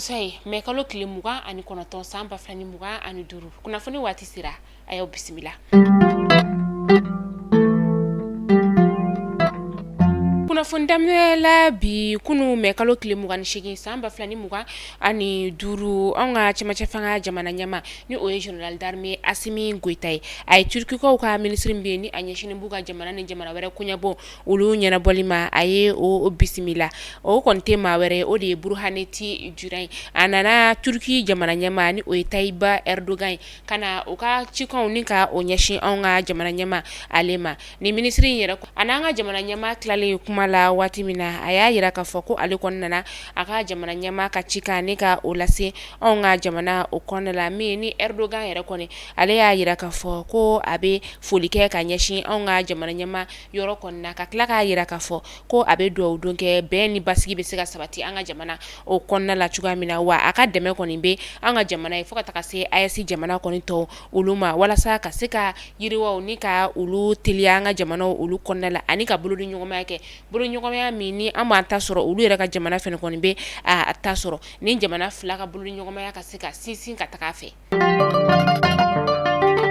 alamisa ye, mɛ kalo tile 29 san 2025. Kunnafoni waati sera, a y'aw bisimila. Kunnafoni daminɛ la bi kunun mɛ kalo tile 28 san 2025, anw ka cɛmancɛ fanga jamana ɲɛmaa ni o ye général d'armée Asimi Goyita ye, a ye Turukikaw ka minisiri min bɛ yen ni a ɲɛsinnen b'u ka jamana ni jamana wɛrɛ koɲɛbɔ olu ɲɛnabɔli ma, a ye o bisimila. O kɔni tɛ maa wɛrɛ ye, o de ye Burhanettin Duran ye. A nana Turuki jamana ɲɛmaa ni o ye Tayyip Erdogan ye ka na o ka cikanw ni ka o ɲɛsin anw ka jamana ɲɛmaa ale ma. Ni minisiri in yɛrɛ a n'an ka jamana ɲɛmaa tilalen kuma la waati min na, a y'a jira k'a fɔ ko ale kɔni nana a ka jamana ɲɛmaa ka cikan ni ka o lase anw ka jamana o kɔnɔna la. Min ni Erdogan yɛrɛ kɔni, ale y'a jira k'a fɔ ko a bɛ foli kɛ ka ɲɛsin anw ka jamana ɲɛmaa yɔrɔ kɔni na, ka tila k'a jira k'a fɔ ko a bɛ dugawu don kɛ bɛn ni basigi bɛ se ka sabati an ka jamana o kɔnɔna la cogoya min na. Wa a ka dɛmɛ kɔni bɛ an ka jamana ye fo ka taga se AES jamana kɔni tɔw olu ma, walasa ka se ka yiriwaw ni ka olu teliya an ka jamana olu kɔnɔna la, ani ka bolodiɲɔgɔnmaya kɛ, bolodiɲɔgɔnmaya min ni an b'an ta sɔrɔ, olu yɛrɛ ka jamana fana kɔni bɛ a ta sɔrɔ, ni jamana fila ka bolodiɲɔgɔnmaya ka se ka sinsin ka taga a fɛ.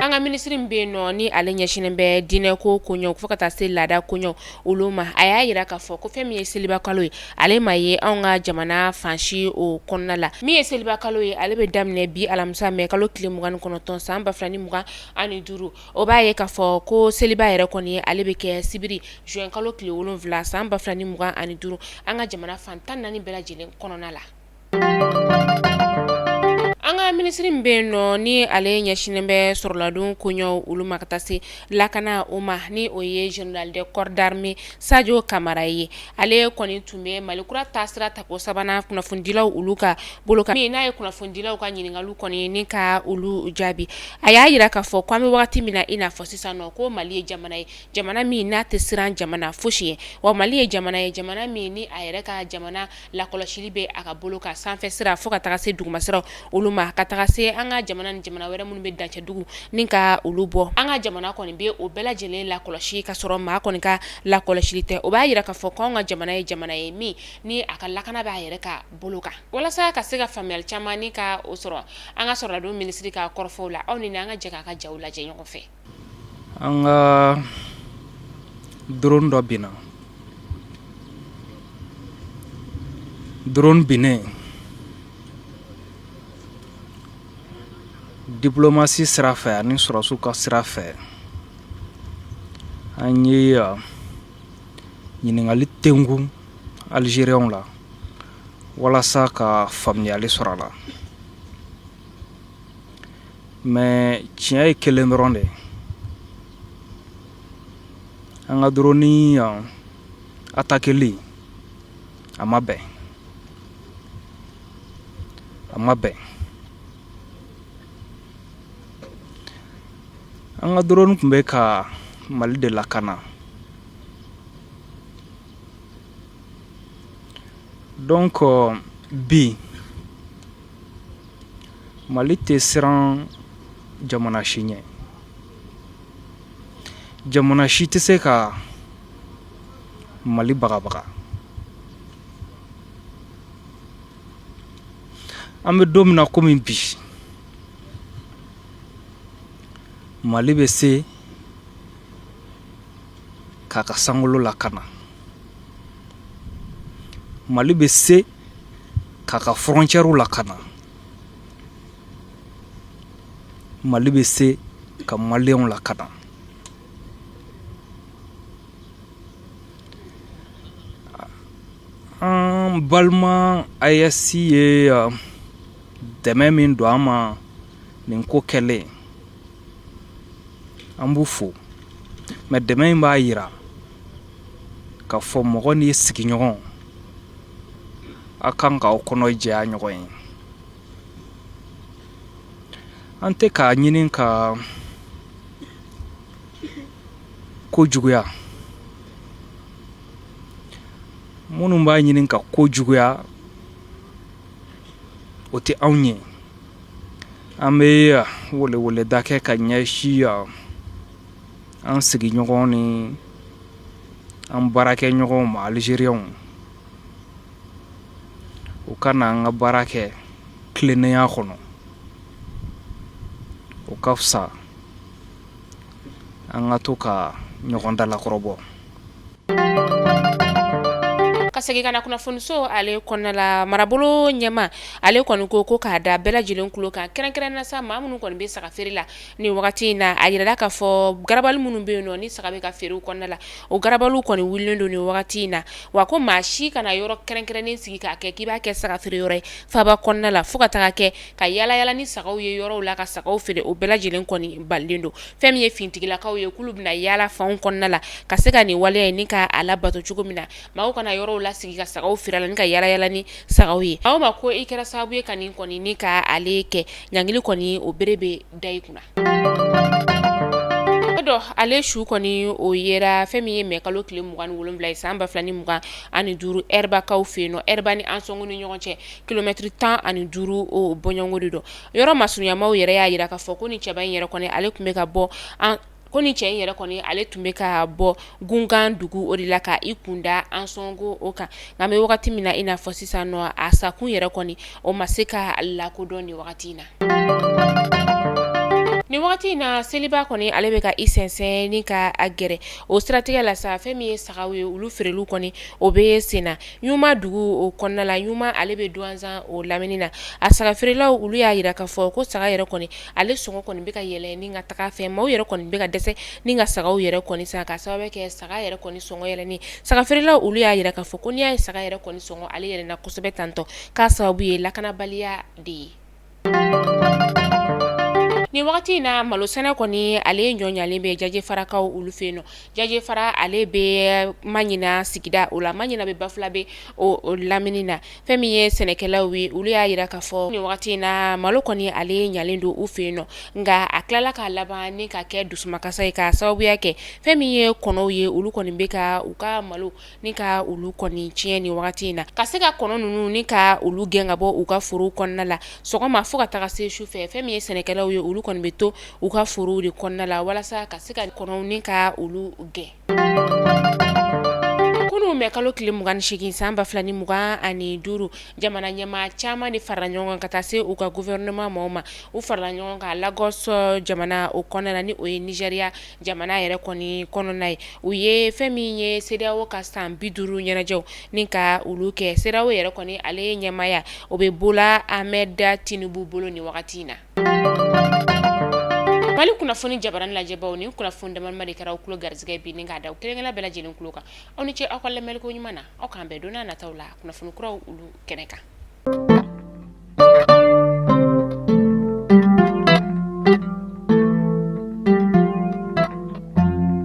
An ka minisiri min bɛ yen nɔ ni ale ɲɛsinnen bɛ diinɛ ko koɲɛw fo ka taa se laada koɲɛw olu ma, a y'a jira k'a fɔ ko fɛn min ye seliba kalo ye, ale ma ye anw ka jamana fan si o kɔnɔna la. Min ye seliba kalo ye, ale bɛ daminɛ bi alamisa mɛ kalo tile 29 san 2025. O b'a ye k'a fɔ ko seliba yɛrɛ kɔni, ale bɛ kɛ sibiri juin kalo tile 7 san 2025 an ka jamana fan 14 bɛɛ lajɛlen kɔnɔna la. An ka minisiri min bɛ yen nɔ ni ale ɲɛsinnen bɛ sɔrɔladon koɲɛw olu ma, ka taa se lakana o ma, ni o ye général de corps d'armée Sajo Kamara ye, ale kɔni tun bɛ Mali kura taasira tako sabanan kunnafonidilaw olu ka bolo kan, n'a ye kunnafonidilaw ka ɲininkaliw kɔni ni ka olu jaabi. A y'a jira k'a fɔ ko an bɛ wagati min na i n'a fɔ sisan nɔ, ko Mali ye jamana ye, jamana min n'a tɛ siran jamana fosi ye. Wa Mali ye jamana ye, jamana min ni a yɛrɛ ka jamana lakɔlɔsili bɛ a ka bolo kan, sanfɛ sira fo ka taga se duguma sira olu ma, ka taga se an ka jamana ni jamana wɛrɛ minnu bɛ dancɛ dugu ni ka olu bɔ. An ka jamana kɔni bɛ o bɛɛ lajɛlen lakɔlɔsi ka sɔrɔ maa kɔni ka lakɔlɔsili tɛ. O b'a jira k'a fɔ ko anw ka jamana ye jamana ye min ni a ka lakana b'a yɛrɛ ka bolo kan. Walasa ka se ka faamuyali caman ni ka o sɔrɔ an ka sɔrɔladon minisiri ka kɔrɔfɔw la, aw ni an ka jɛ k'a ka jaw lajɛ ɲɔgɔn fɛ. An ka drone dɔ binna, drone binnen diplomatie sira fɛ ani sɔrɔdasiw ka sira fɛ, an ye ɲininkali tengu Algérienw la walasa ka faamuyali sɔrɔ a la. Mais tiɲɛ ye kelen dɔrɔn de ye, an ka drone attaqueli a ma bɛn, a ma bɛn. An ka drone tun bɛ ka Mali de lakana. Donc bi Mali tɛ siran jamana si ɲɛ, jamana si tɛ se ka Mali bagabaga. An bɛ don min na komi bi, Mali bɛ se k'a ka sankolo lakana, Mali bɛ se k'a ka frontièrew lakana, Mali bɛ se ka maliyɛnw lakana. An balima AES ye dɛmɛ min don an ma nin ko kɛlen, an b'u fo. Mais dɛmɛ in b'a jira k'a fɔ mɔgɔ n'i sigiɲɔgɔn, aw kan k'aw kɔnɔ jɛya ɲɔgɔn ye. An tɛ k'a ɲini ka ko juguya. Minnu b'a ɲini ka ko juguya, o tɛ anw ye. An bɛ weleweleda kɛ ka ɲɛsin an sigiɲɔgɔn ni an baarakɛɲɔgɔnw ma, Algérienw, u ka na an ka baara kɛ. tilennenya kɔnɔ, o ka fisa an ka to ka ɲɔgɔn dalakɔrɔbɔ. Ka segin ka na kunnafoniso ale kɔnɔna la, marabolo ɲɛmaa ale kɔni ko ko k'a da bɛɛ lajɛlen tulo kan, kɛrɛnkɛrɛn na sa maa minnu kɔni bɛ saga feere la nin wagati in na. A yirala k'a fɔ garabali minnu bɛ yen nɔ ni saga bɛ ka feere u kɔnɔna la, o garabaliw kɔni wulilen don nin wagati in na. Wa ko maa si kana yɔrɔ kɛrɛnkɛrɛnnen sigi k'a kɛ k'i b'a kɛ saga feere yɔrɔ ye faaba kɔnɔna la, fo ka taga kɛ ka yaala yaala ni sagaw ye yɔrɔw la ka sagaw feere, o bɛɛ lajɛlen kɔni balilen don. Fɛn min ye finitigilakaw ye, k'olu bɛna yaala fanw kɔnɔna la ka se ka nin waleya in ni ka a labato cogo min na, maaw kana yɔrɔw lasigi ka sagaw feere la ni ka yaala yaala ni sagaw ye. Aw ma ko i kɛra sababu ye ka nin kɔni ni ka ale kɛ, ɲangili kɔni o bere bɛ da i kunna. Dɔ ale su kɔni o yera fɛn min ye mɛ kalo tile 27 ye san 2025 Ɛribakaw fɛ yen nɔ, Ɛriba ni Ansɔngo ni ɲɔgɔn cɛ kilomɛtiri 15 o bɔɲɔgɔnko de don. Yɔrɔ masurunyamaw yɛrɛ y'a jira k'a fɔ ko ni cɛba in yɛrɛ kɔni ale tun bɛ ka bɔ ko ni cɛ in yɛrɛ kɔni ale tun bɛ ka bɔ Gunkan dugu o de la ka i kunda Ansɔngo o kan. Nka an bɛ wagati min na i n'a fɔ sisan nɔ, a sakun yɛrɛ kɔni o ma se ka lakodɔn nin wagati in na. Nin wagati in na, seliba kɔni ale bɛ ka i sɛnsɛn ni ka a gɛrɛ. O siratigɛ la sa, fɛn min ye sagaw ye, olu feereliw kɔni o bɛ sen na Ɲuma dugu o kɔnɔna la. Ɲuma ale bɛ Duwanzan o lamini na. A saga feerelaw olu y'a jira k'a fɔ ko saga yɛrɛ kɔni ale sɔngɔ kɔni bɛ ka yɛlɛ ni ka taga fɛ. Maaw yɛrɛ kɔni bɛ ka dɛsɛ ni ka sagaw yɛrɛ kɔni san ka sababu kɛ saga yɛrɛ kɔni sɔngɔ yɛlɛnni. Saga feerelaw olu y'a jira k'a fɔ ko n'i y'a ye saga yɛrɛ kɔni sɔngɔ ale yɛlɛnna kosɛbɛ tantɔ, k'a sababu ye lakanabaliya de ye. Nin wagati in na, malo sɛnɛ kɔni ale ɲɔ ɲalen bɛ Jajefarakaw olu fɛ yen nɔ. Jajefara ale bɛ Maɲina sigida o la, Maɲina bɛ Bafulabe o lamini na. Fɛn min ye sɛnɛkɛlaw ye, olu y'a jira k'a fɔ nin wagati in na malo kɔni ale ɲalen don u fɛ yen nɔ, nka a tilala k'a laban ni ka kɛ dusumakasa ye k'a sababuya kɛ fɛn min ye kɔnɔw ye, olu kɔni bɛ ka u ka malo ni ka olu kɔni tiɲɛ nin wagati in na. Ka se ka kɔnɔ ninnu ni ka olu gɛn ka bɔ u ka forow kɔnɔna la sɔgɔma fo ka taga se su fɛ, fɛn min ye sɛnɛkɛlaw ye, olu kɔni bɛ to u ka forow de kɔnɔna la walasa ka se ka kɔnɔw ni ka olu gɛn. Kunun mɛ kalo tile 28 san 2025, jamana ɲɛmaa caman de farala ɲɔgɔn kan ka taa se u ka gouvernement maaw ma. U farala ɲɔgɔn kan Lagos jamana o kɔnɔna na, ni o ye Nizeriya jamana yɛrɛ kɔni kɔnɔna ye. U ye fɛn min ye CEDEAO ka san 50 ɲɛnajɛw ni ka olu kɛ. CEDEAO yɛrɛ kɔni ale ɲɛmaaya o bɛ Bola Ahmed Tinubu bolo nin wagati in na. Mali kunnafoni jabarani lajɛbaw, nin kunnafoni damadama de kɛra aw tulo garisɛgɛ bi ni k'a da aw kelenkelen bɛɛ lajɛlen tulo kan. Aw ni ce aw ka lamɛnliko ɲuman na. Aw k'an bɛn don n'a nataw la kunnafoni kuraw olu kɛnɛ kan.